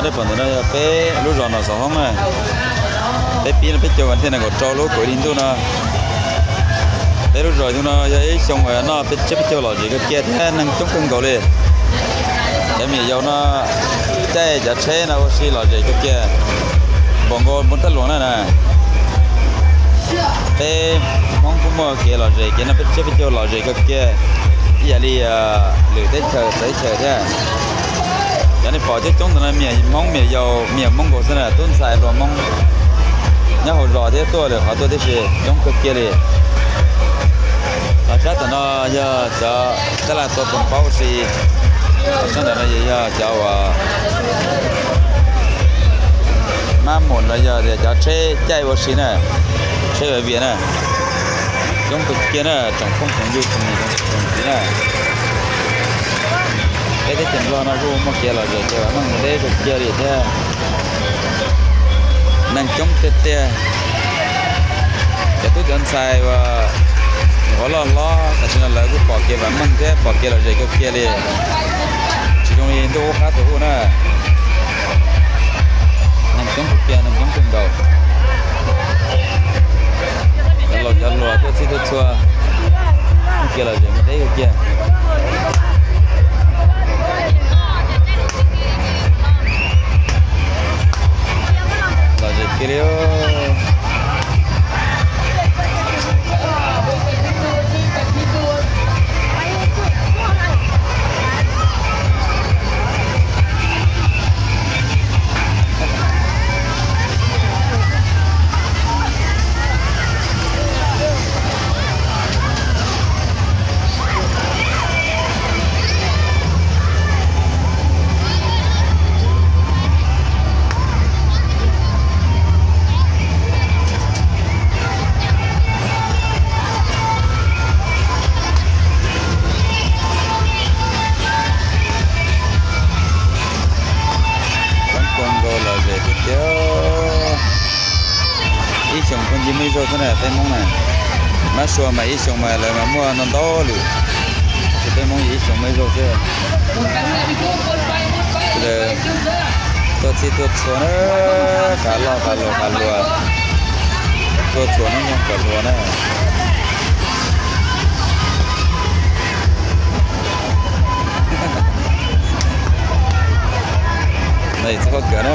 Nej pom ntawm no yog peb lub zos Nom Xov Hoob na. Peb pib no peb caug vas thiaj nees nkaum rau lub kaum ib hlis ntuj no. Peb lub zos xyoo no yog ib xyoo uas noj peb tsiab peb caug lom zem kawg kiag thiab neeg coob kawg nkaus li. Cov me nyuam yaus no caij cov tsheb no ua si lom zem kawg kiag, npaum nkaus npoo thaj luam na na. Peb Hmoob kuj muaj kev lom zem, kev noj peb tsiab peb caug lom zem kawg kiag, ib yam li lwm teb chaws txawv teb chaws thiab. Cov nej pom coob coob ntawm no me nyuam Hmoob, me nyuam yaus, me nyuam Hmoob nkaus xwb na, tub ntxhais hluas Hmoob nyob hauv zos thiab tuaj lwm qhov tuaj tib si coob kawg kiag li. Ho sab tom no yog cov tab laj tua poos paub ua si, ho sab ntawm no yog cov uas mab mus los yog tias cov tsheb caij ua si na, tsheb vias na. Coob kawg kiag na tsoom phooj tsoom ywg tsoom niam tsoom txiv na. Peb teb chaws Nplog no kuj muaj kev lom zem kev vam meej mus deb kawg kiag li thiab. Neeg coob tiag tiag. Cov tub cov ntxhais uas nyuam qhuav loj hlob tam sim no lawv kuj pom kev vam meej thiab pom kev lom zem kawg kiag li, tsis zoo li ntuj ub qab thaum ub na. Neeg coob kawg kiag, neeg coob kawg nkaus. Cov laus cov hluas tuaj txhij tuaj txhua, muaj kev lom zem mus deb kawg kiag. Lom zem kiag li. Coob kawg nkaus lom zem tiag tiag. Ib xyoos pheej yig muaj ib zaug xwb na peb Hmoob na. Mab sua mas ib xyoos mas lawv mas muaj ntau ntau lwm, tab sis peb Hmoob yog ib xyoos muaj ib zaug xwb. Sawv daws tuaj txhij tuaj txhua na, qab loj qab luas qab luas, tuaj txhua hnub nyoog kom hluas na. No yog txhua kawg na.